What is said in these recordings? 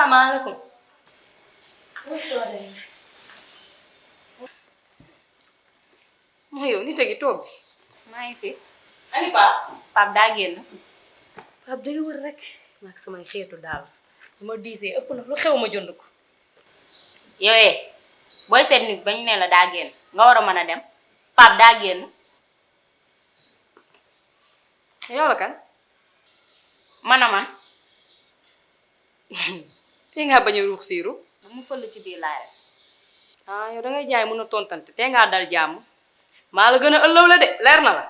salaamaaleykum. mooy yow nit a ngi toog. maa ngi fi. ani Pape daa génn. Pape day wër rek. maag samay xeetu daal bu ma diisee ëpp na lu xew ma jënd ko. yooyee booy seet nit bañ ne la daa génn nga war a mën a dem Pape daa génn. yow la kan. man. tey ngaa bañ a ruux siiru. bu mu fël ci biir laay rek. ah yow dangay jaay mën a tontante tey ngaa dal jàmm maa la gën a ëllëw la de leer na la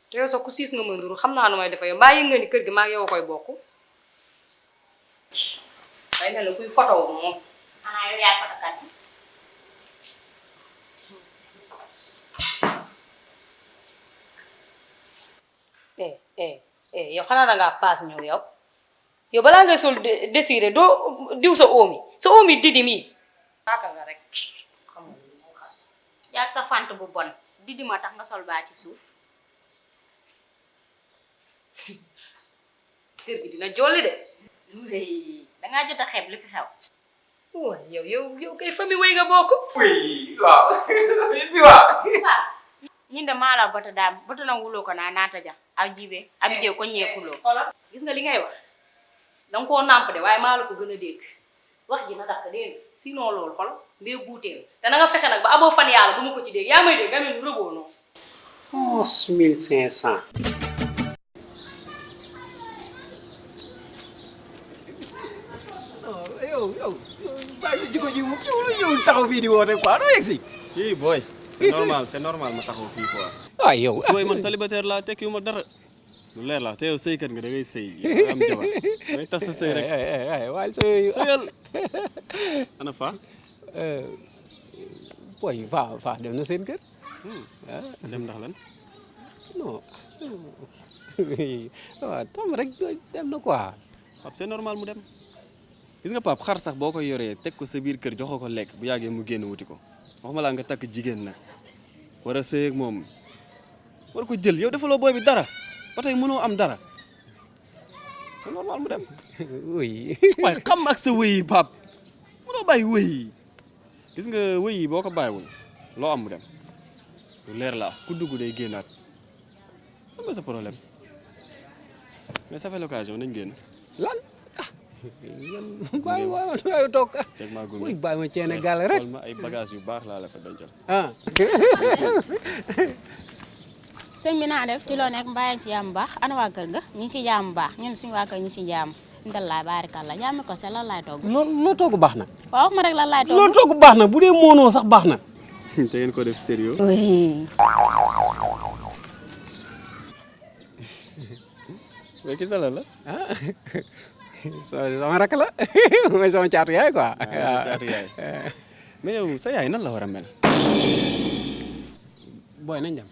te yow sax ku siis nga ma nduru xam naa nu may defa yow mbaa yëg nga ni kër gi maa yow koy bokk. day mel ni kuy photo moom. xanaa yow yaay fotokat bi. yow xanaa dangaa paas ñëw yow balaa ngay sol désiré doo diw sa oomi didi mii saaka nga rek xam nga moo xam yaag sa fant bu bon didi ma tax nga sol baa ci suuf. kër gi dina jolli de. dangaa jot a xeeb li fi xew. waaw yow kay famille wéy nga bokk. waaw bi waa ñun de maa la bata daam bata na wuloo ko naa naata ja aw jibe ab jee ko ñeekuloo. xoolal gis nga li ngay wax danga koo nàmp de waaye maa la ko gën a dégg wax ji na dakk dégg nga sinon loolu xol mbee guuteel te na nga fexe nag ba amoo fan yàlla bu ma ko ci dégg yaa may dégg nga mel ni rëboo noonu. 11 500. yow bàyyi sa jikko ji mu yow taxaw fii di woote quoi doo yegg si. kii booy c'est normal ma taxaw fii quoi. waaw yow. booy man célibataire laa tekkiwu ma dara. lu leer la te yow sëykat nga da ngay sëy yow am jabar ngay tas sa sëy rek. waaye sëyal. ana fa. booy fa dem na seen kër. dem ndax lan. non waaw tam rek dem na quoi. Pape c'est normal mu dem. gis nga Pape xar sax boo ko yoree teg ko sa biir kër joxoo ko lekk bu yàggee mu génn wuti ko waxuma laa nga takk jigéen nag war a sëy ak moom war ko jël yow defaloo booy bi dara ba tey mënoo am dara c'est normal mu dem. oui. waaye xam ak sa wëy yi Pape mënoo bàyyi wëy yi gis nga wëy yi boo ko bàyyiwul loo am mu dem lu leer la ku dugg day génnaat xam nga sa problème mais ça fait l'occasion nañ génn. lan yan bàyyi toog teg maa gunge bàyyi ma ceene gàll rek. xool ma ay bagages yu baax laa la fa dencal. sëñ bi naa def ci loo nekk mbaa ci jàmm baax ana waa kër ga ñi ci jàmm baax ñun suñu waa kër ñi ci jàmm ndalaay baarikàlla jàmm ko se lan laay togg. loo togg baax na. waaw ma rek lan laay togg. loo togg baax na bu dee moonoo sax baax na. te ngeen ko def stéréo. oui. mais ki sa la la. sama rakk la mooy sama caatu yaay quoi. caatu yaay mais yow sa yaay nan la war a mel. booy nañ dem.